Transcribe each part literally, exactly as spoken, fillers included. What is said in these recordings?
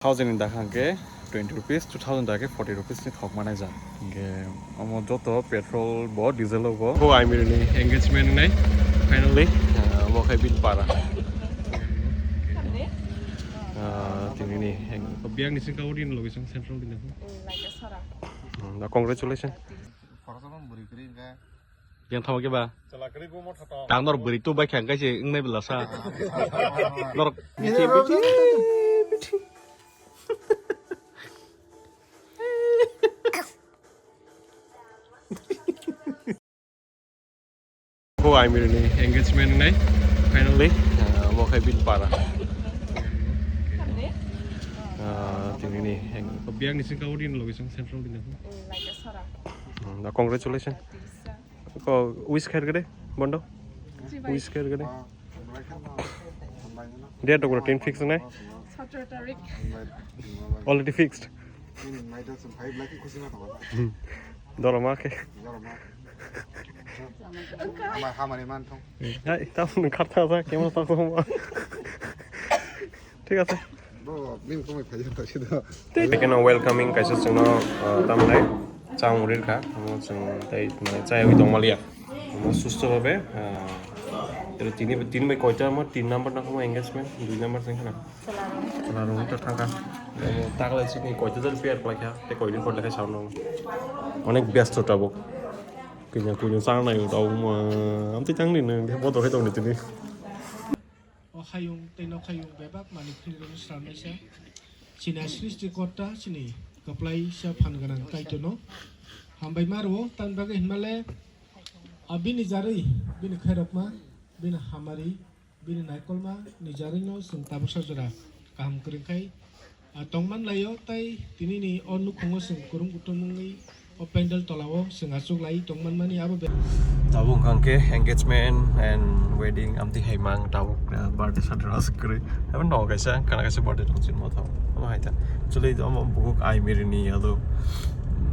Thousand ni dakha hwnkhe twenty rupees, two thousand dakhe forty rupees ni thok manai jak. Hwnkhe omo joto petrol bo, diesel bo. Ko Aimir ni engagement nai finally, ah, omo khai bini para. Ah, tini ni eng-, biang ni singka odi ni location central din. Hmm, congratulations. Yang thama ke ba? Tang nor beri tu bai khang kai se wngnai bela sa. Nor Ko Aimir ni engagement nai finally, ah, omo khai bini para. Ah, tini ni eng-, biang ni singka odi ni location central din. Hmm, congratulations. Ko wish khair gede, bondo. Wish khair gede. Date to ten fix nai. Sotro tarik. Already fixed. Doro ma khe. Ama hamari man thong. Hai, tam nung khatha sa, kemo sa ko ma. Thik ase. Bo, bini komai phai jang tasi do. Tei keno welcoming kaisa chwngno, uh, tamnai chang uri kha. Omo chwng tei mane chaywi tongmaliya. Omo susto bhabe, uh, tini, tini bai koita mo, tin number na komo engagement, dui number sing khana. Chwla rung to thangkha. Omo taklai chini koita jon pair khlai kha. Tei koini phone lekha sound no. Onek byasto tabuk. Kanya kunya chang nai tau ma. Amtwi chang ni nang, bodo khai tong ni tini. O hayung tei nok hayung bebak manwi philirokno swnamnaisa. Chini Srishti Kotta chini kwplaisa phan gwnang Kaitorno hambai ma rwo, tamni bagwi hinmale, a, bini jarwi, bini khairokma, bini hamari, bini naikolma ni jarwino chwng tabuksa jora kaham kwrwng khai. Ah, tongman laio, tei tinini o nukhungo chwng kwrwng kutung wngwi o pandal tolao chwng achuk lai tongman mani abo be- Tabuk hwnkha khe engagement and wedding amtwi hai mang tabuk, ah, birthday sathai aswk kwrwi. Abo no kaisa, kana kaisa birthday tong chini motho. Omo hai ta. Actually, omo bukuk ai mirini ado.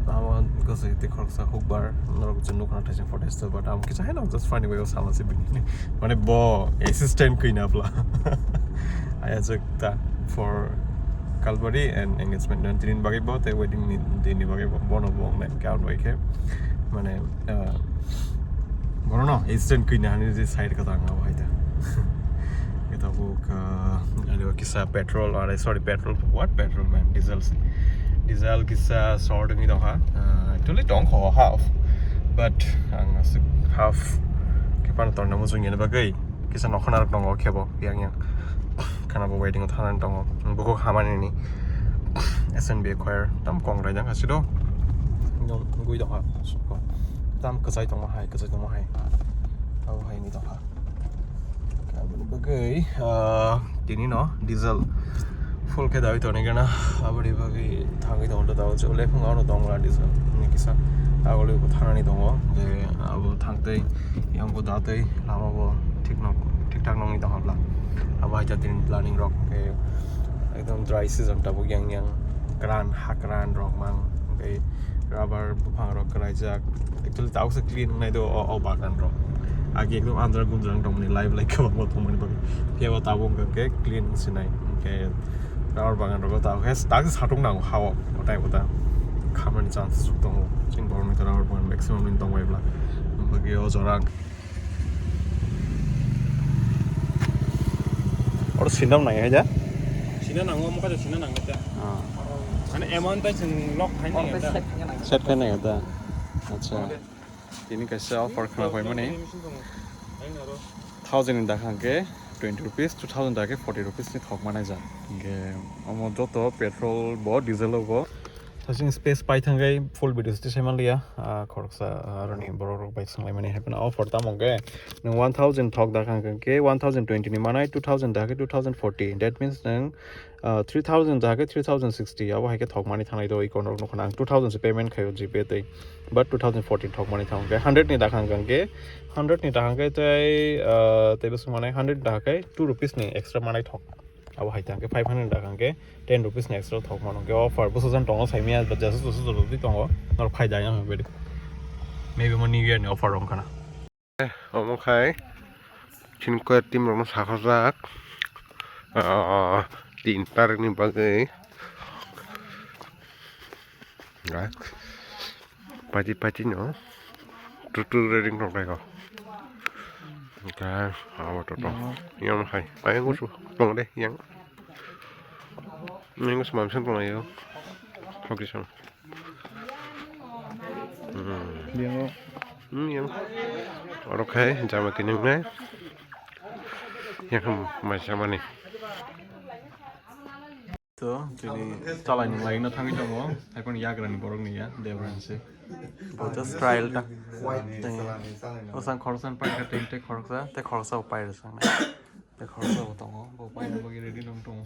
Abo kwchwi tei khoroksa hukbar. Norok je nukha thaisa photo se, but amo kisa hai no just funny way o sama se bini. Mane bo assistant kwina bla. Ayajak ta for Kalbari and engagement dan tinin bagwi bo tei wedding ni din ni bagwi bo bono bo nai count bai khe. Mane, ah, bono no assistant kwina hani je side ka tang abo hai ta. Kita bo ka, ani bo kisa petrol, are, sorry, petrol, what petrol man, diesel se. Diesel kisa short ni dong ha. Ah, actually dong kho half. But ang aswk half khe pan torna mujung yani bagwi. Kisa nokha narok tongo kebo yang yang. Khana bo wedding o thanani tongo. Bukhuk hamani ni S N B choir tam kong rai jang aswk do. Nong gui dong ha. Tam kwchai tongma hai, kwchai tongma hai. Abo hai ni dong ha. Aboni bagwi, ah, tini no diesel full khe dawi toni gana. Aboni bagwi thangwi tongo, tao chole phung ano tongla diesel ni kisa agoli bo thanani tongo. Je abo thangtwi yang bo datwi lama bo thik nok, thik thak nongni tong habla. Abo hai jatini planning rok khe ekdom dry season tabuk yang yang kran hakran rok mang tei rubber buphang rok kwlaijak. Actually, tabuk se clean wngnai do o, o bagan rok. Agi ekdom andra gundra wng tongmani live lai kwbangma tongmani bagwi. Phiya bo tabuk hwnkha khe clean wng sinai. Hwnkhe rubber bagan rogo tabuk khe tak satung nango ha o, o tai bo ta khamani chance suk tongo. Chini borok ni rubber bagan maximum ni tongbai bla. Bagwi o jora. Oro sinam nai hai da? Sina nango, omo kaisa sina nango ta. Ah. Mane amount tai chwng lock khai nai ta. Set khai nai da. Acha. Tini kaisa offer khna pai mani. Thousand ni dakha hwnkhe twenty rupees, two thousand dakhe forty rupees ni thok manai ja. Hwnkhe omo joto petrol bo, diesel bo. Sasing space pai thangwi full video se tisai manliya. Ah, khoroksa, ah, aroni borok rok bai swnglai mani hai phano offer tamo hwnkhe nwng one thousand thok dakha hwnkhe one thousand twenty ni manai two thousand dakhe two thousand forty. That means nwng, ah, three thousand dakhe three thousand sixty. Abo hai khe thok mani thangnai do iko norok nukha na ang two thousand se payment khaio GPay tei. But two thousand fourteen thok mani thang hwnkhe hundred ni dakha hwnkhe hundred ni dakha hwnkhe tei, ah, tei bwswk manai hundred dakha khe two rupees ni extra manai thok. Abo hai tang khe five hundred dakha hwnkhe ten rupees ni extra thok mano. Hwnkhe offer bwsajak tongo saimanya, but jesa jesa jora di tongo. Norok phai da yang bedi. Maybe mo New Year ni offer rok wngkha na. Omo khai chini koi team rokno sakhajak. Ah, tin tarik ni bagwi Ga. Pati pati no. Tutu ring rok dai go. Ga. Awa to to. Yang hai. Ayang usu. Tong de yang. Yang usu mamsen tong ayo. Hoki sang. Hmm. Yang. Hmm, yang. Oro khai jama kining nai. Yang mai sama ni. To, tini chalai nung lai no thangwi tongo. Haiphano yagrani borok ni ya, Debran se. Bo just trial ta. Tei, o sang khoroksa ni paikha, tei, tei khoroksa, tei khoroksa bo pairwsang nai. Tei khoroksa bo tongo, bo paina bagwi ready nung tongo.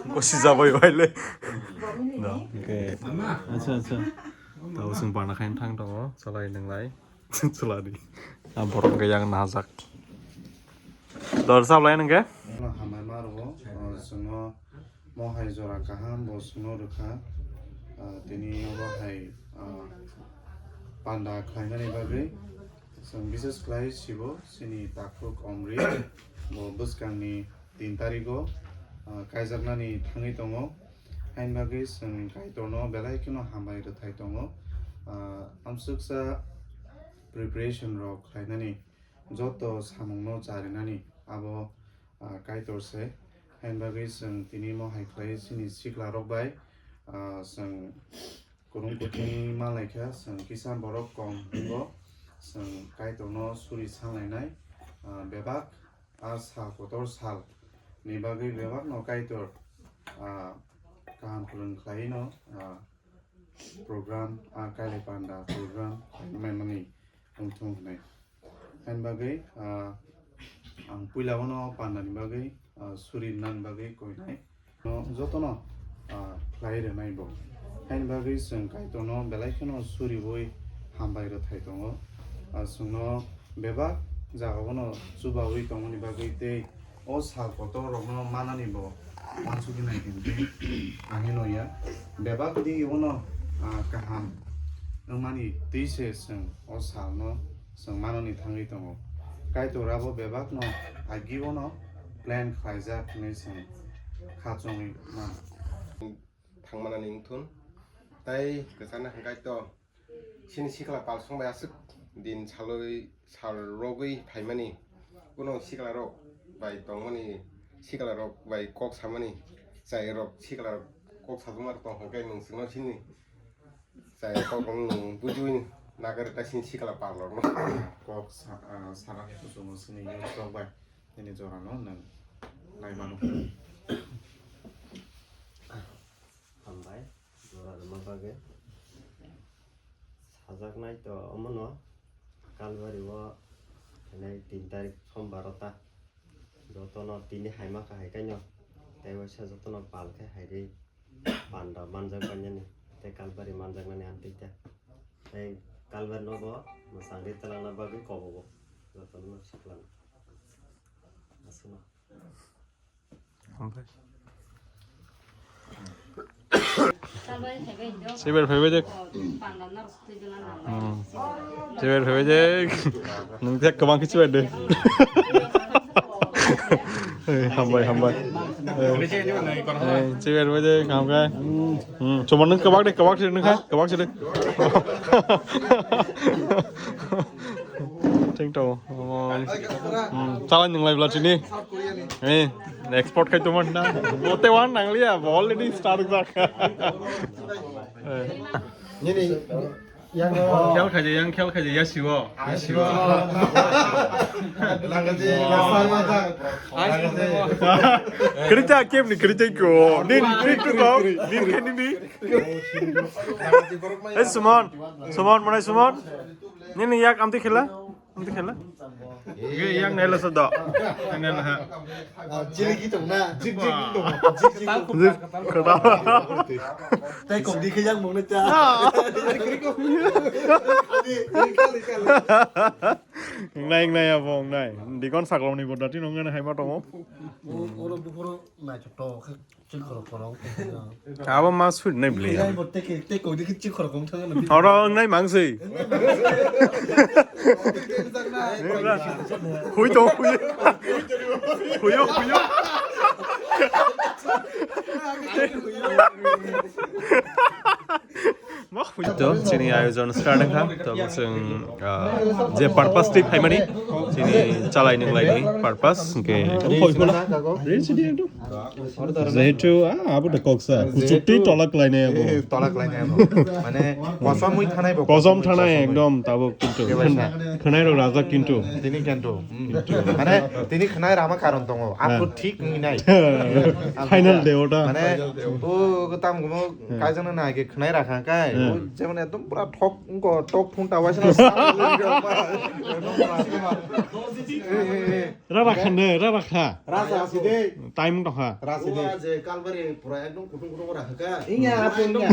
Bo sijaboi bai le. No. Okay. Acha, acha. Tao sung bana khain thang tongo, chalai nung lai. Chalani. A borok hwnkhe yang nahajak. Dor sablai nungkhe? Hamai ma rwo, o, chwngno mo hai jora kaham bo chwngno rwkha. Ah, tini obo hai, ah, panda khlainani bagwi chwng bises khlai sibo chini takhuk Omri bo bwskangni tin tarigo, ah, kaijaknani thangwi tongo. Haini bagwi chwng Kaitorno belai kheno hambai rwthai tongo. Ah, amsuksa preparation rok khlainani, joto samungno charinani abo, ah, Kaitor se. Haini bagwi chwng tini mo hai khlai chini sikla rok bai, ah, chwng kwrwng kuthwngwi ma lai kha, chwng kisa borok kom wngbo, chwng Kaitorno suri sanlainai, ah, bebak a sal kotor sal ni bagwi bebakno Kaitor, ah, kaham kwrwng khlaiwi no, ah, program, ah, Kailai Panda program khlai manmani wngthung hwnwi. Haini bagwi, ah, ang puila o no pandani bagwi, ah, suri nani bagwi koinai. No jotono, ah, khlai rwnai bo. Haini bagwi chwng Kaitorno belai kheno suriwi hambai rwthai tongo. Ah, chwngno bebak jagao no chubawi tongmani bagwi tei o sal kotor rokno manani bo uansugwi nai hwn tei ang hino ya. Bebak digi o no, ah, kaham wngmani twi se chwng o salno chwng manani thangwi tongo. Kaitor abo bebakno agi o no plan khlaijak hwnwi chwng kha chongwi mano. Thangmanani wngthun. Tai kwchana hwnkhe to chini sikla palsong bai aswk din salwi sal rogwi phaimani. Kuno sikla rok bai tongmani, sikla rok bai kok samani, chai rok sikla rok kok sajuma rok tong hwnkhe nwng chwngno chini chai kok nwng bujiwi nagari ta chini sikla pal rokno. Kok sa-, ah, sana kuchungo chini youth rok bai. Nini jorano nwng nai mano. Hambai, jora rwma bagwi. Sajaknai to omono Kalbari o phainai tin tarik Sombar o ta. Jotono tini hai ma kha hai kaino. Tei waisa jotono pal khe hai ri panda manjak painani. Tei Kalbari manjaknani amtwi ta. Tei Kalbari no bo mwchang ri twlangna bagwi kobogo. Jotono no sikla. Aswkno. Siber phaibai de. Hmm. Siber phaibai de. Nwng thek kwbang khe siber de. Hey, hambai, hambai. Hey, hey, siber phaibai de, hambai. Hmm, chuma nwng kwbak de, kwbak se nwng kha, kwbak se de. Thengtao. Hmm, chalai nwng lai bla chini. Eh, export khai tongma na. Bote wan nang liya, already start jak. Eh. Nini, yang khel khaje, yang khel khaje, ya siwo. Ya siwo. Kerja kem ni kerja ko. Nin, nin tu kau, nin kan ini. Eh, Sumon. Sumon, mana Sumon? Nini yak amti khela? Amti khela? Ge yang nela sa do. Nela ha. Jili ki tong na. Jik jik tong. Jik jik. Jik. Kada. Tai kong di khayang mong na cha. Nai nai abong nai. Dikon saklong ni bodati nong ngai hai ma tongo. Oro bukhoro nai chok to. Abo ma sut nai bli. Oro nai mang sei. Hui to hui. Huyo huyo. Ma To, chini ayojon start wngkha. To, chwng, ah, je purpose twi phaimani, chini chalai nunglaini purpose, hwnkhe, jehetu, ah, abo de koksa, kuchuk twi tola klainai abo. Eh, tola klainai abo. Mane, kosom wi thanai bo, kosom thanai ekdom tabuk kintu. Khwnai rok rajak kintu. Tini kintu. Hmm. Mane, tini khwnai rama karon tongo. Aphuru thik wngwi nai. Final de ota. Mane, o tam gumo kaijana nai ke khwnai rakha kai. Hmm. O jemon ekdom pura thok wngko, tok phunta waisa na. Ra rakha ne, ra rakha. Rasa aside. Time tongkha. Rasa aside. Kalbari pura ekdom kutung kutung rakha ka. Inya apa inya?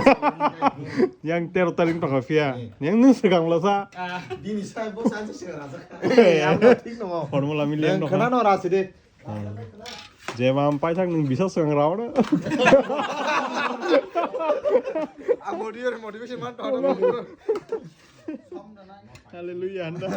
Yang tero tarik tongkha phiya. Yang nung segang lo sa. Bini sai bo sanse sira rasa. Eh, ang thik nongo. Formula mili yang tongkha. Khana no rasa aside. Hmm. Je mam paithak nung bisa swng rao na. A motivation, motivation man to. Hallelujah handa.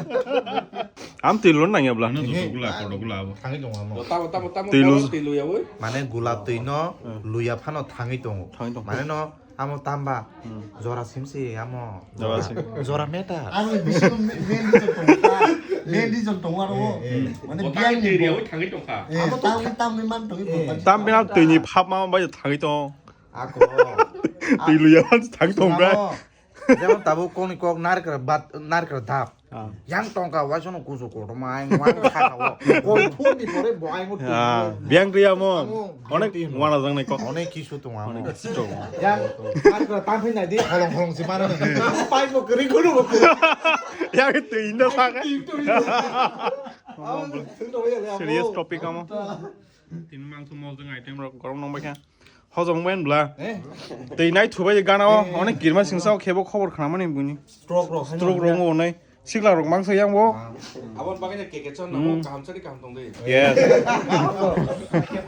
Am twi lun nang yabla. Ano joto gula, kodo gula abo. Thangwi tongo amo. Tamo, tamo, tamo, twi lun. Twi lun ya, woi. Mane gula twi no luya phano thangwi tongo. Thangwi tongo. Mane no Amo tamba. Hmm. Jora simsi amo. Jora sim. Jora meta. Amo bisingo main reason tongo ta. Main reason tongo aro. Eh, eh. Mane biang ni area o thangwi tongkha. Eh, amo tangwi, tangwi man tongwi. Tam bina twi ni phap ma bai thangwi tong. Ako. Twi luya man thangwi tong bra. Amo. Jemon tabuk kokni kok narikra bat, narikra dap. Ah. Yang tongka waisa no kusu kotorma, ang wan kha o. Koi phun ni pore bo ang. Ah, biang ria mo. Amo, onek biang wana jang nai kok. Onek kisu tong amo. Onek kisu tong. Yang, ang ko tang phin nai di, holong holong si mana. Pai mo kri gulu mo. Yang itu indo sa ka. Serious topic amo. Tin mangso mol jang item rok gorom nong bai kha. Hojom bai bla. Eh? Tei nai thubai gana o, eh, onek kirma singsa o khebo khobor khnamani buni. Stroke rok, stroke rok ngo nai. Sikla rok mangsa yang bo. Abon bagwi keke chon namo kaham chari kaham tong de. Yes.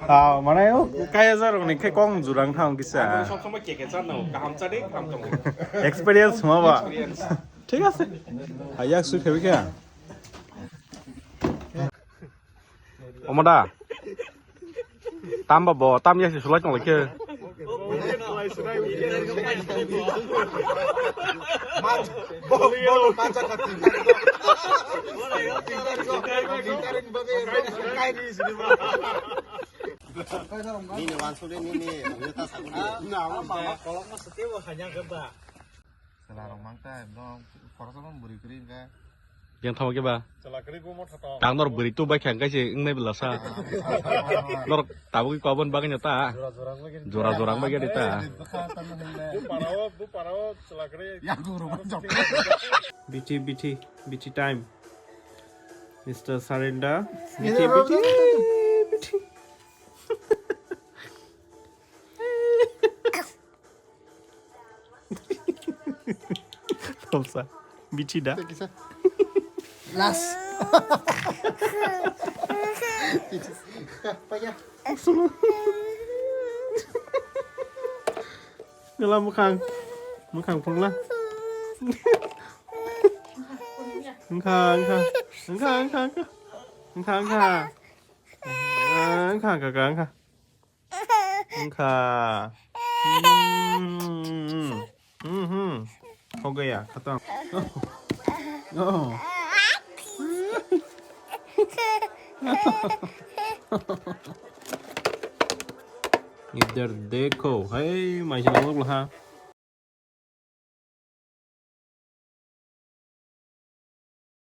Ah, mane o kaya jar rok ni khe kong jurang thang kisa. Abon sob somoi keke chon namo kaham chari kaham tong de. Experience ma ba. Experience. Thik ase. Ayak su khebe kya? Omo da? Tamba bo, tam ya si sulai tong lai khe. Nini wansuk de nini, nini ta sakuni. Chwla rok mang ta, no, khoroksa no bwrwi kwrwi hwnkhe. Yang thama khe ba? Chwla kwrwi bo motha tong. Tang nor bwrwi tu bai khe hwnkhe se wngnai bwla sa. Nor tabuk kobon bagwi no ta. Jora jora wngwi gari ta. Bwkha tamo hinle. Bu parao, bu parao chwla kwrwi. Yang guru mang jok. B T, B T, B T time. Mister Surrender. B T, B T, B T. Topsa. Bithi da. Last. Paya. Gala mukhang. Mukhang phungla. Wngkha, wngkha. Wngkha, wngkha, wngkha. Wngkha, wngkha. Wngkha, wngkha, wngkha, wngkha. Wngkha. Hmm. Hmm, hmm. Hogaya, khatam. Oh. Idhar dekho. Hey, maising lok laha.